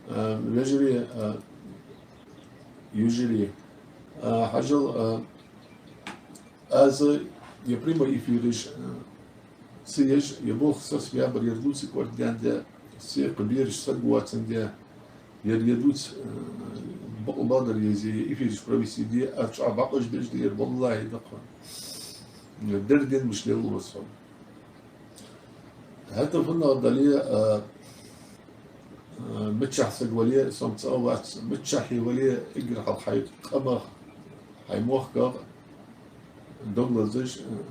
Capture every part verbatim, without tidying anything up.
А, вежарий, а, йижарий, а, хьажал, а, аз ер прямой эфираш, а, ца еш, ер болх сона сабаьбар, ер дувца кӀордадаьннад, сона кхы бераш саг воацандаь, ер, ер дувца, а, бакъ бадар еза, эфираш провести де, аз чӀоагӀа бакъ беш да ер, валлахӀи, даккха. Деррига ден мишта лелаш ва со. ХӀаьта фуннагӀа дале, а, а, миччахьа саг вале, со-м цӀагӀа вац, миччахьа вале, эггара хьалха хьай къамах, хьай мехках дог лазаш, а,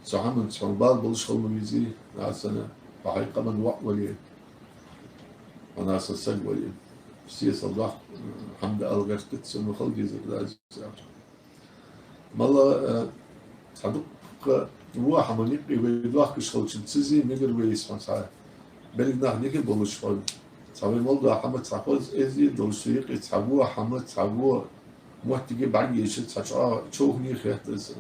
цу хӀаманца хьона бала болаш хила ма везий, нагахьа санна хьо хьай къаман воӀ вале, хьо нагахьа санна саг вале. Сесал доккха, а, хӀама да ала гӀертац сона, хила дезар да аз. Мала, э, цхьа дуккха во хӀама юкъе вай доахкаш хилча, ца зе мегар вай из хьона, цхьа берригаш нах дика болаш хьона. Цхьа вай мел дола хӀама цхьа хоза эздий долаш, цу юкъе цхьа во хӀама, цхьа во моттиг бӀаргайайча, цхьа чӀоагӀа човхане хет из,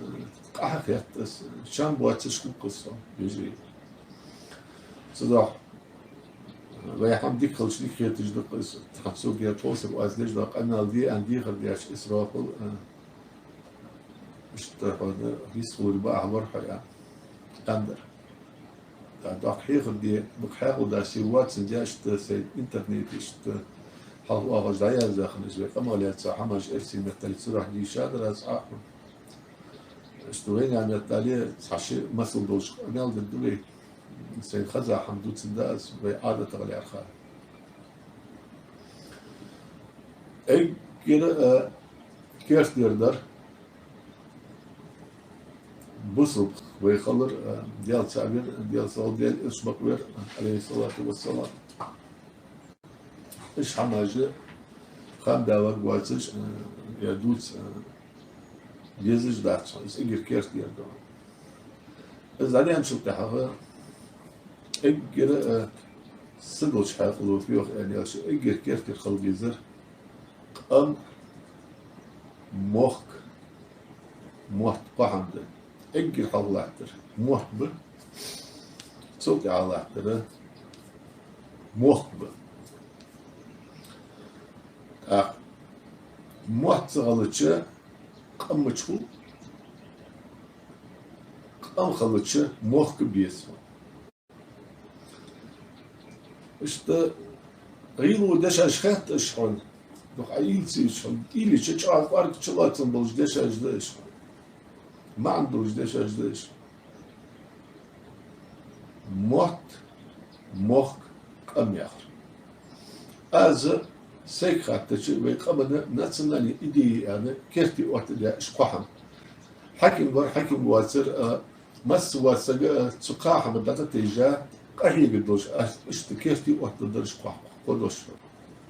къахьа хет из, чам боацаш хул-кх из, вежарий. Цудухьа вай хӀама дика хилча, дика хеташ да-кх из. Тхьа цу гӀе тховсар аз деш да къамаьл де аьнна дехар деш Исрафил, а, иштта хьона йистхулар бахьа вар хьо, аьнна, аьннадар. ТӀаккха доккха хьехар де, дукха хьаькъал да сий воацандаь, иштта сай интернете иштта хьалха оагӀаш дӀаяздаь хиннай, вай къамах лаьца хӀамаш эрсий меттала цу тӀара дийшадар аз Ӏа хьона. Иштта вайнаьха меттала цхьа ши масал долаш къамаьл дергда вай. Сайна хеза хӀама дувцаргда аз вай Ӏадатах лаьрхӀа. Эггара, а, керттера дар бусалба вай хилар, а, Даьла цаӀ вар, Даьла салам-моаршал хилда цунна, Элча бакъвар, Ӏалайхи ссалату вассалам. Уж хӀамаш хам баьларг воацаш, э, ер дувца, э, дезаш дац хьона, из эггара керттера да. Из дӀадаьнначул тӀехьагӀа эггара, э, са долча хьаькъало фу йоах аьнна аьлча, эггара керттера хила дезар къам, мохк, мотт, кхо хӀама да. Эггара хьалха латтар мотт ба, цул тӀехьа латтар мохк ба. ТӀаккха мотт ца хилча, къам мича хул, къам хилча, мохк беза. Иштта гӀийла дешаш хеташ хьона, дукха Ӏийла ца йича хьона, Ӏийла йича чӀоагӀа кӀоарга чулоацам болаш дешаш да уж хьона. МаӀан долаш дешаш да уж. Мотт, мохк, къам яхар. Аз сайга хаьттача, вай къаман национальни идеи аьнна, керте оттадаь уж кхо хӀама. Хьаким вар, хьаким воацар, а, масса вола саг, а, цу кхаь хӀаман дӀатӀатайжа, къахьегаш долаш, а, иштта керте оттадаьдар уж кхо, кхо дош.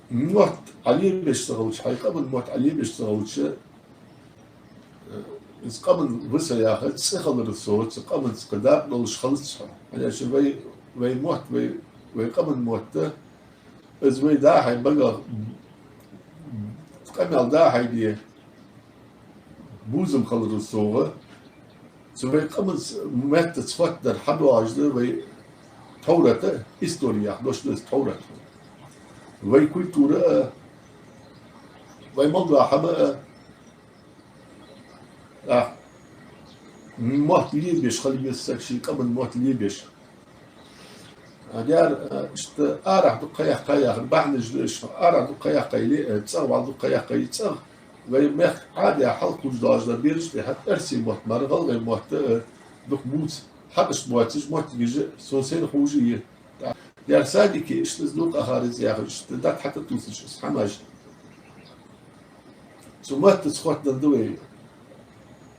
Мотт Ӏа лебеш ца хилча, хьай къаман мотт Ӏа лебеш ца хилча, из къаман ва со яха цӀи хиларал совгӀа, цу къаманца кхы дакъа долаш хилац хьо. ХӀана аьлча вай, вай мотт, вай, вай къаман мотт, из вай дӀа-хьа багах къамаьл дӀа-хьа де бувзам хиларал совгӀа, цу вай къаманца, меттаца хоттадар хьадоагӀаш да вай Товрат а, истори яха дош да из Товрат. Вай культура а, вай мел дола хӀама а, а, мотт лебеш хила веза саг, ший къаман мотт лебеш. Дера, а, иштта арахьа дукха ха яьккхай яхар бахьанаш да уж, арахьа дукха ха яьккхай, э, цӀагӀа вала дукха ха яьккхай, цӀагӀа вай мехка Ӏаьдал хьалкхувш дола бераш тӀехьа эрсий мотт мара гӀалгӀай мотт, э, дукха бувца хьакъ иштта боацаш моттигаш а сона сайна ховш а я. Дера садике иштта из дукха ахар из яхаш, иштта дат хьатӀатувсаш из хӀамаш. Цу меттаца хоттаденна да вай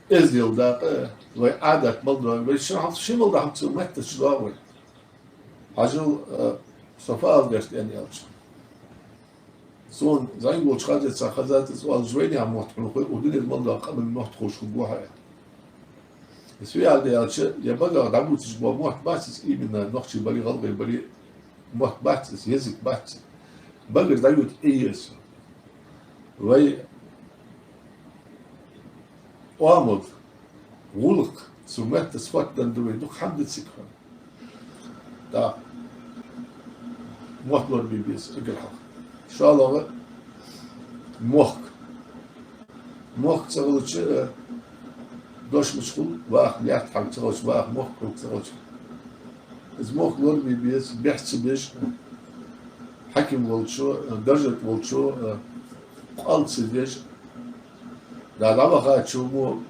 эздел дакъа, вай Ӏадат мел дола, вай ши хӀама, ши мел дола хӀама цу меттаца доагӀа вай. Хьажал, э, со фу ала гӀерт аьнна аьлча. Сона зӀамига волча хоза цхьа хоза ца оалаш, вайнаьха мотт хьона хой, укх дунен тӀа мел дола къаман мотт ховш хургва хьо. Из фу яхилга да аьлча, ер багах дӀабувцаш бола мотт бац из, именно нохчий бале, гӀалгӀай бале, мотт бац из, язык бац из. Багара дӀаювта Ӏе я из. Вай оамал, гӀулакх, цу меттаца хоттаденна да вай, дукха хӀама да цига хьона. ТӀаккха Мотт лорабе беза эггара хьалха. ШоллагӀа мохк. Мохк ца хилча, э, дош мичахьа хул, ваха лаьтта хьалха ца хилча, ваха мохк хьалха ца хилча. Из мохк лорабе беза, бехк ца беш, хьаким волчо, э, даржа тӀа волчо, э, къоал ца деш, да дӀавахачо мо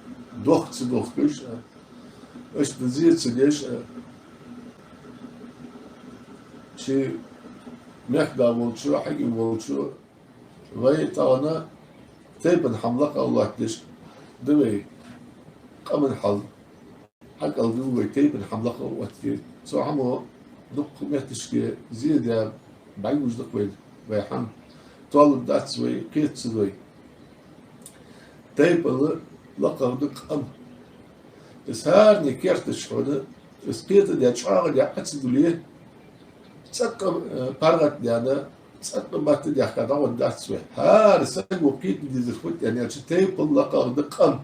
дохка ца дохкаш, э, иштта зе ца деш, э, ший мехкда волчо, хьаким волчо, вай тахан тайпан хӀама лакхагӀа лоаттадеш да вай, къаман хьал хьакъал да вай, тайпан хӀама лакхагӀа оттаде. Цу хӀамо дукха метташка зе даь бӀаргагуш да-кх вайна, вай хӀама тоалургдац вай, кхетац вай. Тайпан лакхагӀа да къам. Из хӀаране керта чу хьона, из кхетадаь, чӀоагӀдаь Ӏа ца дуле, цӀаккха, э, паргӀатадаьнна, цӀаккха баттадаьхка дӀагӀоргдац вай. ХӀара саго кхета дезар фуд аьнна аьлча, тайпан лакхагӀа да къам.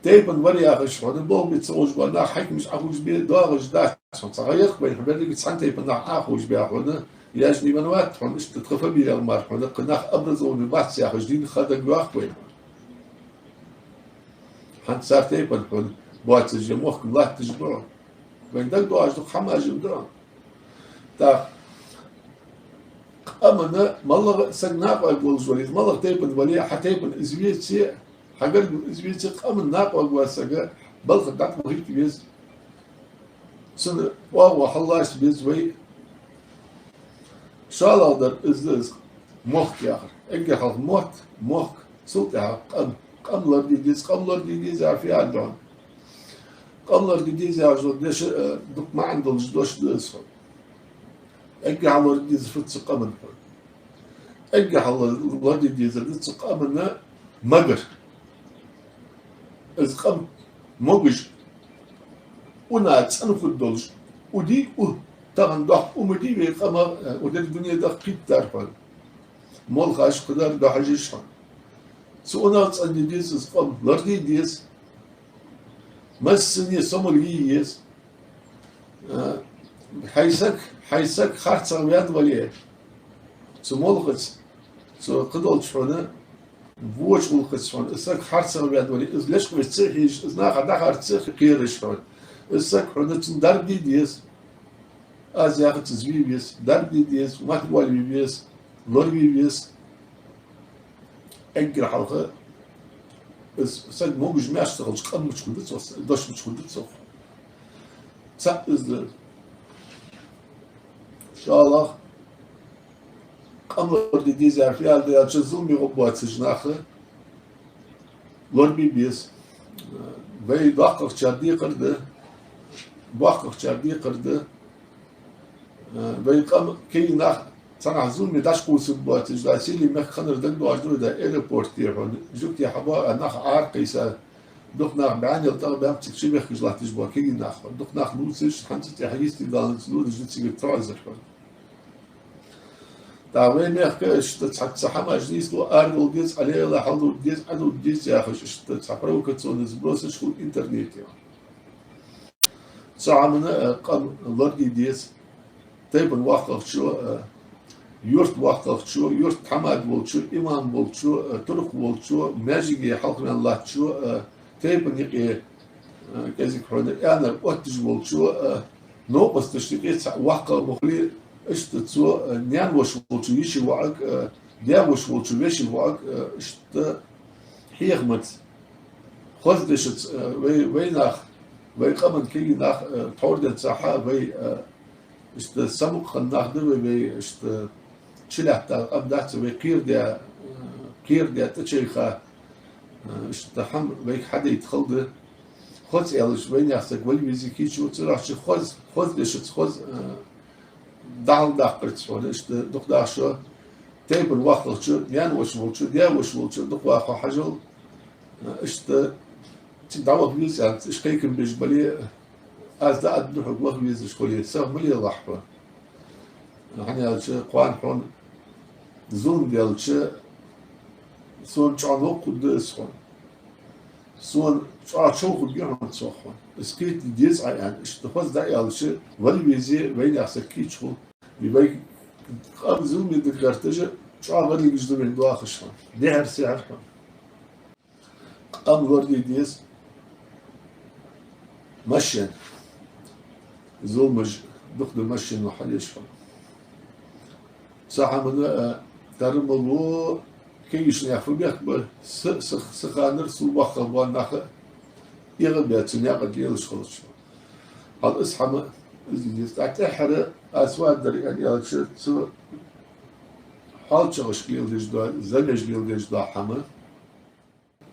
Тайпан вар яхаш хьона, болх бе ца ховш бола нах хьакимаш Ӏоховшабе доагӀаш дац хьона. Цхьа гӀайгӀа я-кх вайна, беррига цхьан тайпан нах Ӏоховшабаьб хьона, яжни ван вац хьона, иштта тха фамилия мара хьона, кхы нах образованни бац яхаш, дийна ха дагайоах вайна. ХӀанз цар тайпан хьона боацаш я, мохк-м латташ ба хьона. Вайна дагадоагӀаш дукха хӀамаш-м да хьона. ТӀаккха къаман малагӀа саг накъаваргволаш вале, из малагӀа тайпан вале, хьа тайпан из веце, хьа гаргара из веце, къаман накъаваргвола саг балха дӀатӀавахийта веза. Цун оагӀув хьаллаца беза вай. ШоллагӀдар из да из мохк яхар. Эггара хьалха мотт, мохк, цул тӀехьагӀа къам. Къам лораде деза, къам лораде деза яхар фу яхилга да хьона? Къам лораде деза яхаш дола дешаш, э, дукха маӀан долаш дош да из хьона. Эггара хьалха лораде дезар фуд цу къаман хьона? Эггара хьалха лораде дезар да цу къаман магар. Из къам могаш, уна цӀена хургдолаш, у дий у, тахан доккха у ма дий вай къамах, э, у деррига дунен тӀа кхийттар хьона. Молхаш, кхыдар дӀахьожаш хьона. Цу унах цӀенде деза из къам, лораде деза. Массане а сомал е еза. Э, хьай саг, хьай саг харцахьа ваьнна вале, цу молхаца, цу кхыдолча хьона, воча гӀулакхаца хьона, из саг харцахьа ваьнна вале, из лечкъавеш ца хьежаш, из наха дӀахарца ца кхераш хьона, из саг хьона, цунна дарба де деза. Аз яхац, из ве веза, дарба де деза, маттабоалаве веза, лораве веза. Эггара хьалха из саг могаш-маьрша ца хилча, къам мичахьа хургда цох, дош мичахьа хургда цох? ЦаӀ из да. ШоллагӀа, къам лораде дезар фу яхилга да аьлча, зуламе гӀоргбоацаш нах лорабе беза. Вай доккхагӀчар декхар да, боккхагӀчар декхар да. Э, вай къам кагий нах цхьаннахьа зуламе дӀакхувсаргбоацаш, да, Селий мехка хиннар дагадоагӀаш да вай, да, аэропорте хьона, жугтий хьабоагӀа, нах Ӏаракхийса, дукха нах бӀаьннел тӀагӀа баьнна цига чубехкаш латташ бола кагий нах хьона, дукха нах лувцаш, хӀанз цу тӀехьа йисте даланца луш, цига товазар хьона. ТӀаккха вай мехка иштта цхьацца хӀамаш нийслу, арадала деза, Ӏалелла хьалдургдеза, Ӏадувргдеза яхаш, иштта цхьа провокационни сбросаш хул интернете. Цу хӀамана, э, къам лораде деза. Тайпан воккхагӀчо, э, юрта воккхагӀчо, юрта тхьамада волчо, имам волчо, э, туркх волчо, маьждиге хьалхаваьнна латтачо, э, тайпан юкъе, э, кӀезига хьона аьннар отташ волчо, э, новкъосташта юкъе цхьа воккхагӀа ма хулий, иштта цо, э, наьна-воша волчо йиший воӀага, э, даь-воша волчо веший воӀага, э, иштта хьехамца, хоза дешаца, э, вай, вай нах, вай къаман кагий нах, э, тхьовра денз цхьа вай, э, иштта самукъа хинна нах да вай, вай иштта чулаьтта къам дац, вай кхерадаь, э, кхерадаь тӀачайха, э, иштта хӀама вайга хьадайта хала да. Хоза аьлча, вайнаьха саг вала веза кийчо, цудухьа хоза, хоза дешаца, хоза, э, дӀахьалдаккхарца хьона, иштта дукха даха шо, тайпан воккхагӀчо, наьна-воша волчо, даь-воша волчо дукха ваха хьажал, иштта цига дӀаваха веза аьнна, иштта кхайкам беш бале, аз дӀааргда хьога, ваха везаш хуле, сагӀа ма лелахь хьо. ХӀана аьлча, кхоана хьона зулам даьлча, сона чӀоагӀа новкъа хургда из хьона. Сона чӀоагӀа чов хургья хьона цох хьона. Из кхетаде деза Ӏа аьнна, иштта хоза дӀааьлча, вала везе, вайнаьха саг кийча хул. И вай къам зуламе даггара тӀа чӀоагӀа варгаш да вайна доахаш хьона. Дехьара-сехьара хьона. Къам лораде деза машен. Зуламаш дукха да машено хьалъеш хьона. Цу хӀамана, а, тара ма лу, кегийча наьха фу бехк ба, са, са, са ханара, сона боккхагӀа бола нах а эгӀа баь цу наькъа тӀа лелаш хилча. Хьал из хӀама, из деза. ТӀаккха тӀеххьара аз фу дар аьнна аьлча, цу хьоалчагӀашка леладеш дола, замеш леладеш дола хӀама,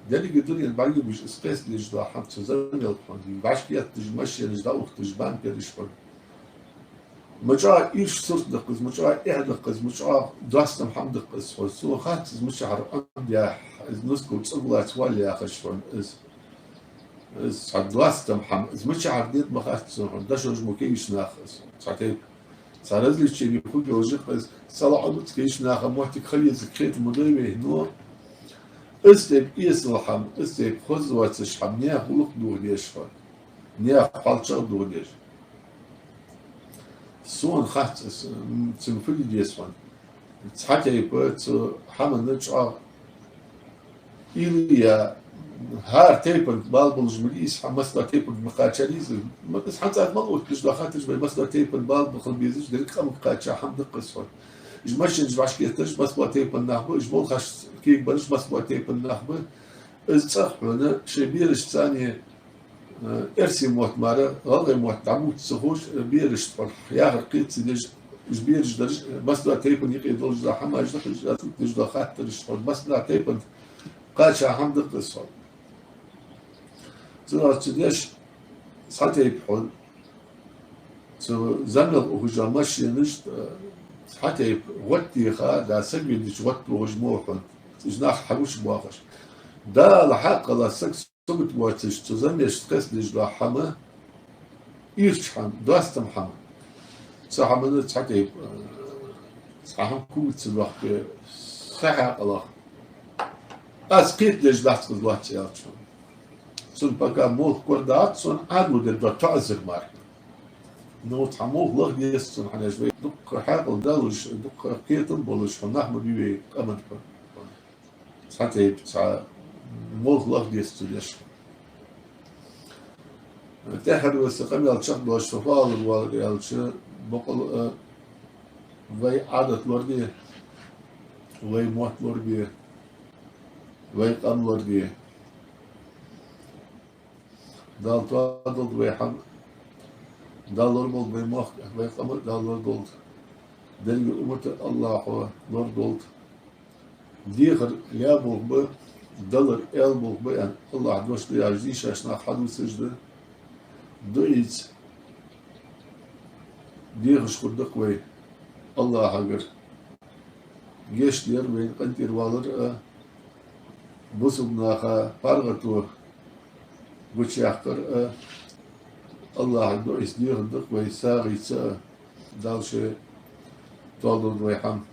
деррига дунен бӀаргагуш из кхестадеш дола хӀама, цу замел хьона, вӀашкаетташ машенаш, дӀаухташ бампераш хьона. Ма чӀоагӀа ирча сурт да-кх из, ма чӀоагӀа эхь да-кх из, ма чӀоагӀа достам хӀама да-кх из хьона. Сона хац из мичахьара Ӏомадаь, из нускал цӀогӀа лаца валла яхаш хьона из. Из цхьа достам хӀама, из мичахьара дед ма хац сона хьона, дошо мо кегийча наха из. Цхьа тайпа, цхьа развлечени хургйолаш я-кх из, цхьа лоӀамаца кегийча наха моттиг хила еза кхетам ма дой вай, но из тайпа эсала хӀама, из тайпа хоза доацаш хӀама, наьха гӀулакх дохадеш хьона, наьха хьоалчагӀ дохадеш. Сона хац из, м, цун фу де деза хьона. Цхьа тайпа цу хӀаманна чӀоагӀа уйла я, хӀара тайпанга бала болаш ма дий из хӀама, массадола тайпанга ма кхачарий из. Ма, из хӀанз цӀагӀа мел оттадеш дола хаттараш вай массадола тайпанга бала ба хила безаш, деррига къамага кхача хӀама да-кх из хьона. Уж машенаш вӀашкаеттараш массабола тайпан нах ба, уж болхаш кегабараш массабола тайпан нах ба. Из цӀагӀа хьона шоай берашца цхьана э, эрсий мотт мара, гӀалгӀай мотт дӀабувца ца ховш, э, берашта хьона яхар кхета ца деш, уж бераш дараш, э, массадола тайпан юкъе долаш дола хӀамаш да-кх уж, аз оттадеш дола хаттараш хьона, массадола тайпанга кхача хӀама да-кх из хьона. Цудухьа цу деш цхьа тайпа хьона, цу замел ухаш йола машенаш, э, цхьа тайпа гӀоттеха, да, саг веннача гӀоттавоагӀаш мо хьона, уж нах хьагучабоахаш. Дала хьакъала саг сагота воацаш, цу замешца кхестадеш дола хӀама, ирча хӀама, достам хӀама. Цу хӀаманна цхьа тайпа, э, цхьа хӀама куц ца дохке, са хьаькъалах. Аз кхетадеш дац-кх из лоацца аьлча. Цунна пока молха корадац сона, Ӏаьдало дергда тоӀазар мара. Ну, цхьа молха лаха деза цунна, хӀана аьлча вай дукха хьаькъал долаш, дукха кхетам болаш хьона нах ма бий вай къаман хьона. Цхьа тайпа, цхьа молха лаха деза цу дешах. ТӀеххьара вай са къамаьл чакхдоалаш, со фу алар воалл аьлча, бокъонца, э, вай Ӏадат лораде, вай мотт лорабе, вай къам лораде. Дала тоадолда вай хӀама, Дала лораболба вай мохк, вай къам а Дала лорадолда. Деррига уммат а АллахӀа лорадолда. Дехар лай болх ба, далар аьла болх ба аьнна, АллахӀа дош да яхаш, дийшача наха хьадувцаш да. Дуӏайца дехаш хургда-кх вай АллахӀагара. Гешт дар вайна, къинтӀера валар а, бусалба наха паргӀато гучаяккхар а, АллахӀага дуӏайца дехаргда-кх вай, сагӀийца а, Дала ший тоадолда вай хӀама.